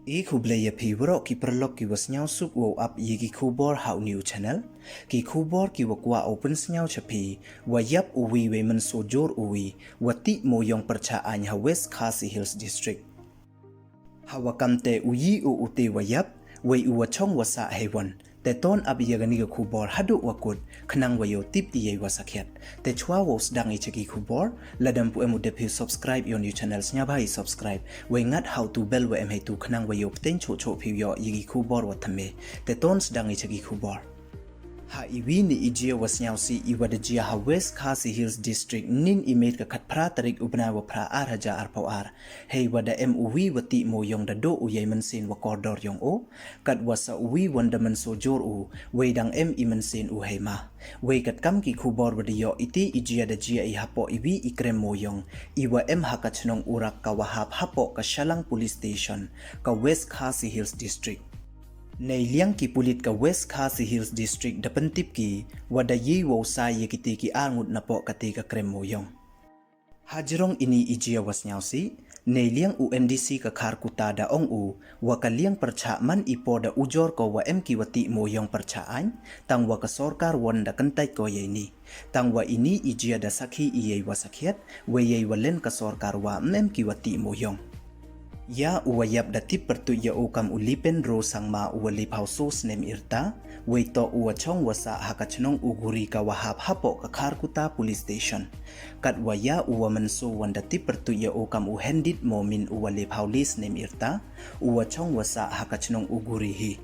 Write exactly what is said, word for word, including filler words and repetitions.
E khublei ya phi waroh ki paralok ki wa sniawsuk wow ap ya ki khubor ha u new channel. Ki khubor ki wa kwah u pynsniaw cha phi, wa yap u wi wei mynsaw jur u wi, wa tih mooyong pyrchah aiñ ha West Khasi Hills District. Ha wa kam te u yi u u te wa yap, wei u wa chong wa sah heiwon. Te ton ap ya kani ka khubor haduh wa kut, khnang wa yoh tip i yei wa sakhiat. Te chwa wow sdang i cha ki khubor, lada ym pu em u dep phi subscribe ya u new channel, sniawbha i subscribe, wei ngat ha u tu bell wa em heitu khnang wa yoh pteng choh choh phi yoh ya ki khubor wa thymme. Te ton sdang i cha ki khubor. Ha i wi ni i jia wa sniawsih i wa da jia ha West Khasi Hills District nin i miet ka khatphra tarik u bnai wa phra ar hajar arphaw ar. Hei wa da em u wi wa tih mooyong da doh u yei mynsiem wa kordor yong u. Kat wa sa u wi wan da mynsaw jur u, wei dang em i mynsiem u hei ma. Wei kat kam ki khubor wa da yoh, i te i jia da jia i hapoh i wi i krem mooyong, i wa em ha ka chnong Urak ka wa hap hapoh ka Shalang Police Station, ka West Khasi Hills District. Nei liang ki pulit ka West Khasi Hills District da pyntip ki, wa da yei wow sai ya ki te ki ar ngut napoh ka te ka krem mooyong. Hajrong ini i jia wa sniawsih, nei liang u M D C ka Kharkutta da ong u, wa ka liang pyrchah man i por da ujor ko wa em ki wa tih mooyong pyrchah aiñ, tang wa ka sorkar wan da kyntait ko yei ni. Tang wa ini i jia da sakhi i yei wa sakhiat, wei yei wa len ka sorkar wa ym em ki wa tih mooyong. Ya u wa yap da tip pyrtuit ya u kam u Lipen Ro Sangma u wa lephaw so snem irta, wei toh u wa chong wa sah ha ka chnong u Guri ka wa hap hapoh ka Kharkutta Police Station. Kat wa ya u wa mynsaw wan da tip pyrtuit ya u kam u Hendit Momin u wa lephaw le snem irta, u wa chong wa sah ha ka chnong u Guri hi.